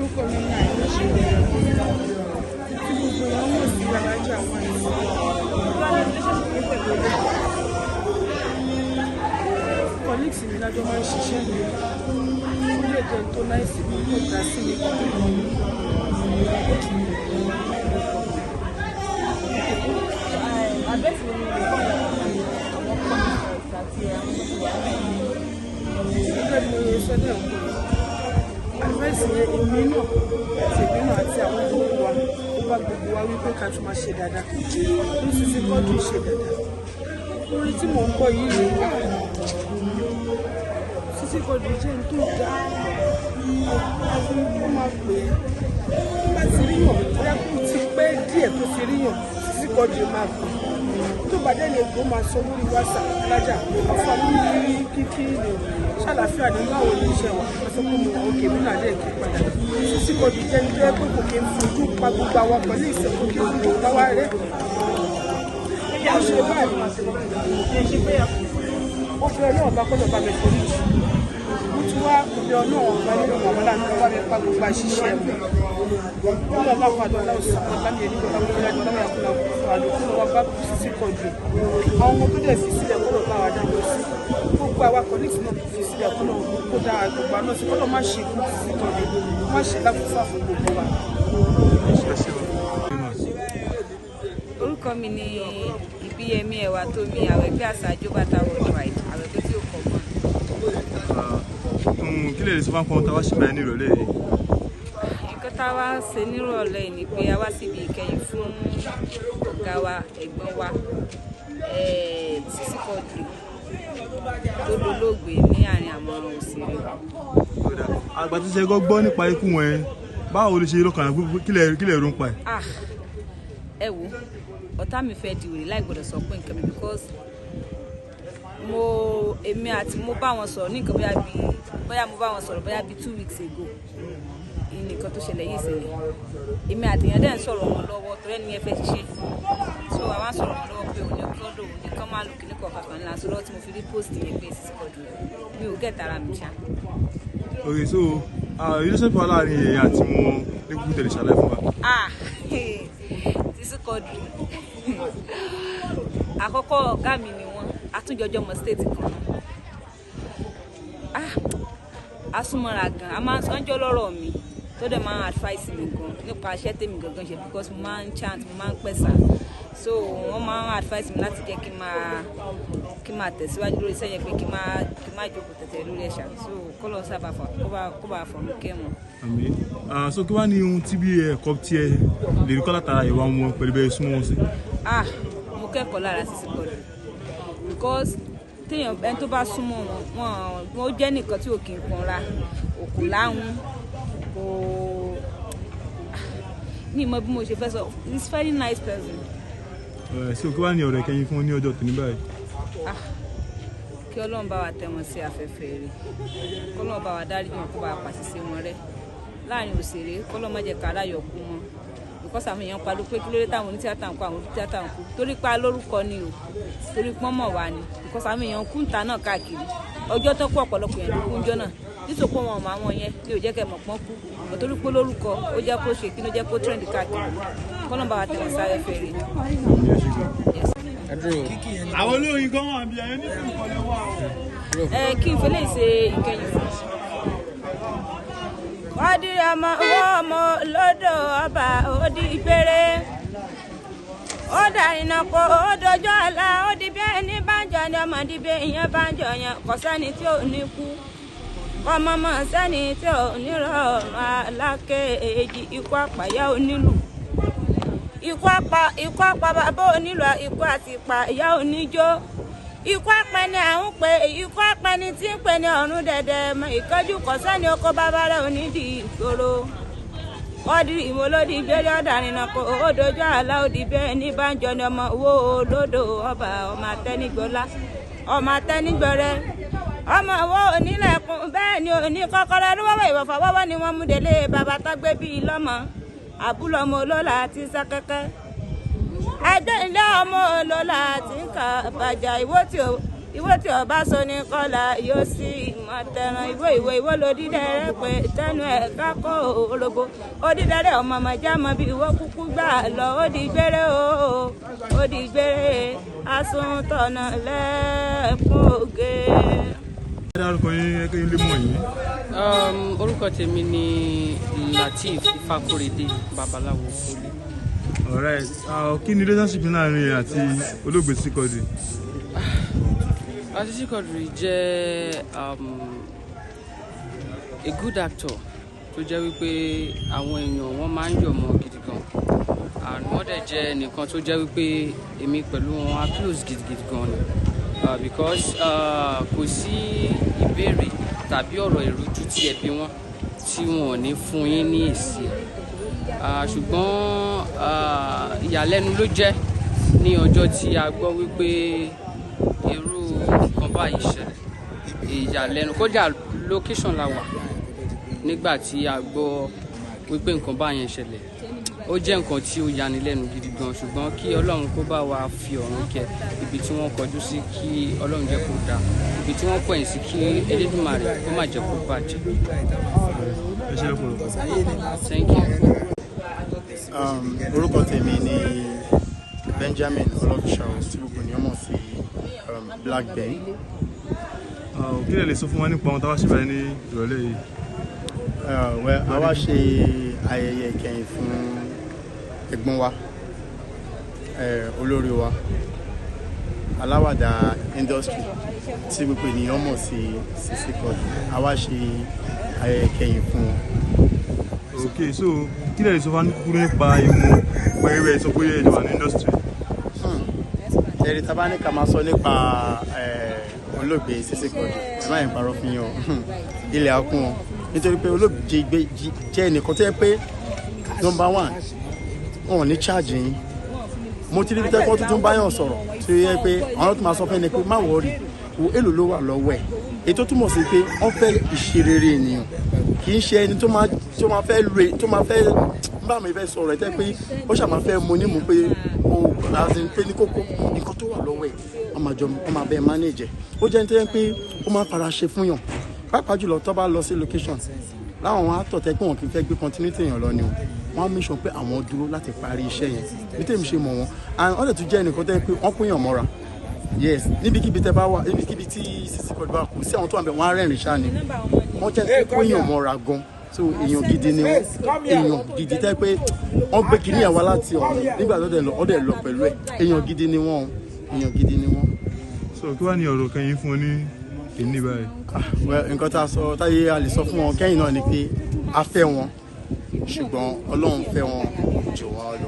Orúkọ mi ní Àìní ṣe tí gbogbo wọn mọ̀ sí Alájà wọn ní relationship mi pẹ̀lú olóògbé. Colleagues mi lájọ máa ń ṣiṣẹ́. Ó lè jẹ́ tó nice mi, kò dá sí mi kó tó mọ̀ mi. Advice wo ni o lè fún àwọn colleagues àti àwọn tó ti wà ní Gẹ́gẹ́ bí mo ṣe sọ lẹ́ẹ̀kan, advice yẹn, èmi náà àti èmi náà àti àwọn tó kù wa, ó bá gbogbo wa wípé ká tún máa ṣe dáadáa. Ní Sisi Quadri ṣe dáadáa. Orin tí mò ń kọ yìí rèé, Sisi Quadri jẹ́ ẹni tó dáa. Ó máa pè é tó bá ti ríyàn, bóyá kó ti pẹ́ díẹ̀ tó ti ríyàn, Sisi Quadri máa pè é. Tó bá dé lè kó máa sọ lórí WhatsApp, "Alájà ọfà lórí kíkí ni ṣàlàfíà ní, báwo ní iṣẹ́ wa?" Wọ́n sọ pé mo wà òkè mí náà dẹ̀ kí padà. Sisi Quadri jẹ́ ní tó yẹ pé kò kí ń fojú pa gbogbo àwọn pẹ̀lú ìsìnkú, kí ń fojú pa wá rẹ́. Ó ṣe báyìí, ó fi Ọlọ́run bá kọ́lọ̀ bá mi forí jù. Mo ti wá òbí Ọlọ́run ọba nínú màmá láti wá mi pa gbogbo àṣìṣe mi. Kọ́lọ̀ bá padà ọlọ́run sọ bá mi èdè bá gbogbo ẹ̀dọ́ lọ́wọ́ àkúlọ̀ àlùkò lọ́wọ́ bá Sisi Quadri. Àwọn ọmọ tó dẹ̀ fi sílẹ̀, kọ́lọ̀ bá wa dáwọ́ sí. Gbogbo àwa colleagues náà fi sílẹ̀, kọ́lọ̀ kó dáa gbogbo àná sí, kọ́lọ̀ má ṣe ikú Sisi Quadri, má ṣe láfúfà fún gbogbo wa. Orúkọ mi ni Ìbíyẹmí Ẹwà Tómi Àwẹ̀gbẹ́ Àṣà Àjóbàtà Worldwide, Àwẹ̀gbẹ́ tí ó kọ̀ mọ́. Kí lè sọ fún àwọn táwa ṣe báyìí ní ìrọ̀lẹ́ yìí? Nǹkan tá a wá ṣe nírọ̀lẹ́ yìí ni pé a wá síbi ìkẹyìn fún ọ̀gá wa, ẹ̀gbọ́n wa, Sisi Quadri tó dolóògbé ní àárín àwọn òṣèré. Àgbà tó ṣe gbọ́ nípa ikú wọn yẹn, báwo ló ṣe lọ́kàn rẹ̀? Kí lè rò ń pa ẹ̀? Ah, ẹ wo, ọ̀tá mi fẹ́ di wèrè láì gbọ́dọ̀ sọ pé nǹkan mi, because mo èmi àti mo bá wọn sọ̀rọ̀ ní nǹkan bóyá bí bóyá mo bá wọn sọ̀rọ̀ bóyá bí 2 weeks ago ní nǹkan tó ṣẹlẹ̀ yìí ṣẹlẹ̀. Èmi àti èèyàn dẹ̀ ń sọ̀rọ̀ wọn lọ́wọ́ torí ẹni yẹn fẹ́ ṣiṣẹ́, so àwọn sọ̀rọ̀ wọn lọ́wọ́ pé òní kọ́ lòun ní kọ́ máa lò kíní kan kankan ńlá. So lọ́wọ́ tí mo fi rí post yẹn pé Sisi Quadri, mi ò get ara mi ṣá. Ok, so relationship wà láàrin èèyàn àti wọn ní kúkú tẹ̀lé, ṣàlàyé fún wa. Ah, Sisi Quadri, àkọ́kọ́ ọ̀gá mi ni wọ́n, àtúnjọjọ́ mọ̀ state kan náà. Ah, a súnmọ́ra gan, a máa ń sọ́njọ́ lọ́rọ̀ mi, tó dẹ̀ máa ń advice mi gan nípa iṣẹ́ tèmi gangan ṣe, because mo máa ń chant, mo máa ń pẹ̀sà, so wọ́n máa ń advice mi láti jẹ́ kí n máa tẹ̀síwájú lórí iṣẹ́ yẹn, pé kí n máa jókòó tẹ̀tẹ̀ lórí ẹ̀ṣà. So kọ́lọ́ sábà kó bá fọ̀rọ̀ kẹ́ wọn. Àmín. So kí wàá ní ohun tí bí ẹ̀kọ́ tí ẹ lè rí kọ́ látara ìwà wọn pẹ̀lú bẹ́ẹ̀ súnmọ́ wọn sí? Ah, mo kẹ́kọ̀ọ́ lára Sisi Quadri because téèyàn, ẹni tó bá súnmọ́ wọn, wọn ó jẹ́ nìkan tí ò kì í kanra, òkú láhùn kò ní ìmọ̀ bí mo ṣe fẹ́ sọ. He's very nice person. So kí wàá ní ọ̀rọ̀ ìkẹyìn fún wọn ní ọjọ́ tòní báyìí? Ah, kí Ọlọ́run bá wa tẹ́ wọn sí afẹ́fẹ́ rẹ̀, kọ́lọ́run bá wa dáríjì wọn, kó bá wa pàṣẹ wọn rẹ́ láàrin òṣèré, kọ́lọ́run má jẹ́ ká aláyọ̀ kú wọn, because àwọn èèyàn pariwo pé kí ló dé táwọn onítìátà ń kú, àwọn onítìátà ń kú, torí pa lórúkọ ni o, torí pọ́n mọ̀ wá ni, because àwọn èèyàn kú ń ta náà káàkiri. Ọjọ́ tó kú, ọ̀pọ̀lọpọ̀ èèyàn ló kú ń jọ́ náà, nítorí pé wọn ò mọ àwọn yẹn ní ò jẹ́ kẹ́ mọ̀ pọ́n kú ọ̀, torí pé lórúkọ ó jẹ́ kó ṣe kí ló jẹ́ kó trend káàkiri. Kọ́lọ́n bá wa tẹ̀ wọ́n sáré fẹ́rẹ̀. Yes. Àwọn olórin gan wà bí ẹyẹ ní ìkọlẹ̀ wà o. Ẹ kí n fi lè ṣe ìkẹyìn fún. Kọ́dí ọmọ wọ́n ọmọ lọ́dọ̀ ọba òdì ìgbére, ó dàrínà kó ó dojú àlá, ó di bí ẹni bá ń jọ ni ọmọ di bí ìyẹn bá ń jọ yẹn. Kò sẹ́ni tí ò ní kú, kọ́mọ mọ̀ sẹ́ni tí ò ní rọrùn aláké èjì. Ikú àpàyà onílù, ikú àpá, ikú àpá bàbá onílù, ikú àti ìpà ìyá oníjó, ikú apẹni à ń pè, ikú apẹni tí ń pè ní ọ̀run dẹ̀dẹ̀ mọ ìkánjú. Kò sẹ́ni oko bàbá rẹ̀ onídìí ìgboro. Kọ́dí ìmọ̀lódì gbére, ọ̀dàrínà kò ó dojú àlá, òdì bẹ́ẹ̀ ní bánjọ ni ọmọ owó olódò ọba, ọmọ atẹ́nigbọ́lá, ọmọ atẹ́nigbọ́rẹ́, ọmọ owó onílẹ̀kùn, bẹ́ẹ̀ ni òní kọ́kọ́rọ́ lọ́wọ́ ìwọ̀fà wọ́wọ́ ni wọ́n mú délé bàbá tó gbé bíi lọ́mọ àbúlọ́mọ olólà àti sákẹ́kẹ́ ẹgbẹ́ ilé ọmọ olólà àti nǹkan bàjá ìwó tí o Ìwé tí ọba sọ ní kọlà yóò sì mọ tẹran. Ìwé ìwé ìwé lódìdẹrẹ pé tẹnu ẹ kákó orobo. Odídẹrẹ ọmọ ọmọ jámọ bí ìwé kúkú gbà lọ. Ó di gbére o, ó di gbére, asúntọ̀nà lẹ́kùn òge. Ẹ dárúkọ yín kí n lè mọ̀ yín. Orúkọ tèmi ni Lateef Ifákóredé Babaláwo Fọlé. Alright, kí ni relationship láàrin ẹ àti olóògbé Sisi Quadri? Sisi Quadri jẹ́ a good actor tó jẹ́ wípé àwọn èèyàn wọ́n máa ń yọ̀ mọ́ gidi gan, and wọ́n dẹ̀ jẹ́ ẹnìkan tó jẹ́ wípé èmi pẹ̀lú wọn á close gidigidi gan ni, because kò sí ìbéèrè tàbí ọ̀rọ̀ ìrújú tí ẹ bí wọn tí wọn ò ní fún yín ní èsì ẹ̀. Ṣùgbọ́n ìyàlẹ́nu ló jẹ́ ní ọjọ́ tí a gbọ́ wípé irú nǹkan báyìí ṣẹlẹ̀. Ìyàlẹ́nu kódà, location la wà nígbà tí a gbọ́ wípé nǹkan báyẹn ṣẹlẹ̀. Ó jẹ́ nǹkan tí ó yanilẹ́nu gidi gan, ṣùgbọ́n kí Ọlọ́run kó bá wa fi ọ̀run kẹ́. Ibi tí wọ́n kọjú sí, kí Ọlọ́run jẹ́ kó dáa. Ibi tí wọ́n kọ̀yìn sí, kí Elédùmarè kó má jẹ́ kó bàjẹ́. Ẹ ṣe lọ́pọ̀lọpọ̀. Thank you. Orúkọ tèmi ni Benjamin Ọlọ́fíṣàwọ̀ tí gbogbo ènìyàn mọ̀ sí Black Ben. Kí lẹ lè sọ fún wa nípa ohun táwa ṣe báyìí ní ìrọ̀lẹ́ yìí? Well, a wá ṣe ayẹyẹ ìkẹyìn fún ẹ̀gbọ́n wa, olórí wa, aláwàdà industry tí gbogbo ènìyàn mọ̀ sí Sisi Quadri. A wá ṣe ayẹyẹ ìkẹyìn fún wọn. Ok, so kí lẹ lè sọ fún wa ní kúkúrú nípa ìwọ̀n pẹ̀lú sọ pé ẹ jọ wà ní industry? Ẹ̀rí tá a bá ní ká máa sọ nípa olóògbé Sisi Quadri, ẹ má yẹn parọ́ fún yín o, ilẹ̀ á kún wọn, nítorí pé olóògbé jẹ́ ẹnìkan tó yẹ pé number one, wọn ò ní charge yín. Mo ti rí bí tẹ́kọ́ tuntun báyọ̀ sọ̀rọ̀ tó yẹ pé àwọn tó máa sọ fún ẹni pé má worry wo, èlò ló wà lọ́wọ́ ẹ̀. Ètò túmọ̀ sí pé wọ́n fẹ́ ìṣerere ènìyàn, kì í ṣe ẹni tó máa fẹ́ lu tó máa fẹ́ bá mi fẹ́ sọ̀rọ̀ ẹ̀ tẹ́ pé ó ṣàmà fẹ́ mu nímú pé o as in pé ní kókó nǹkan tó wà lọ́wọ́ ẹ̀, wọ́n máa jọ wọ́n máa bẹ́ẹ̀ manage ẹ̀. Ó jẹ́ ní tó yẹ pé ó máa fara ṣe fún yàn, pàápàá jùlọ tó bá lọ sí location láwọn wọn á tọ̀ tẹ́ pé wọn kì í fẹ́ gbé continuity èèyàn lọ ni o. Wọ́n á make sure pé àwọn dúró láti parí iṣẹ́ yẹn bí tèmi ṣe mọ̀ wọ́n. And wọ́n dẹ̀ tún jẹ́ ẹnìkan tẹ́ pé wọ́n kó yàn mọ́ra. Yes, níbikíbi tẹ́ bá wà, níbikíbi tí Sisi Quadri bá kù sí, àwọn tó wà bẹ̀ wọ́n á rẹ́rìn ṣáà ni. Wọ́n jẹ́ kó yàn mọ́ra gan. So èèyàn gidi ni wọ́n, èèyàn gidi tẹ́ pé wọ́n gbé kinní ẹ̀ wá láti ọ̀run. Nígbà tó dẹ̀ lọ, ó dẹ̀ lọ pẹ̀lú ẹ̀. Èèyàn gidi ni wọ́n, èèyàn gidi ni wọ́n. So kí wàá ní ọ̀rọ̀ kẹyìn fún ọ ní èní báyìí? Well, nǹkan tá a sọ táyé a lè sọ fún wọn kẹ́yìn náà ni pé a fẹ́ wọn, ṣùgbọ́n Ọlọ́run fẹ́ wọn jù wá lọ.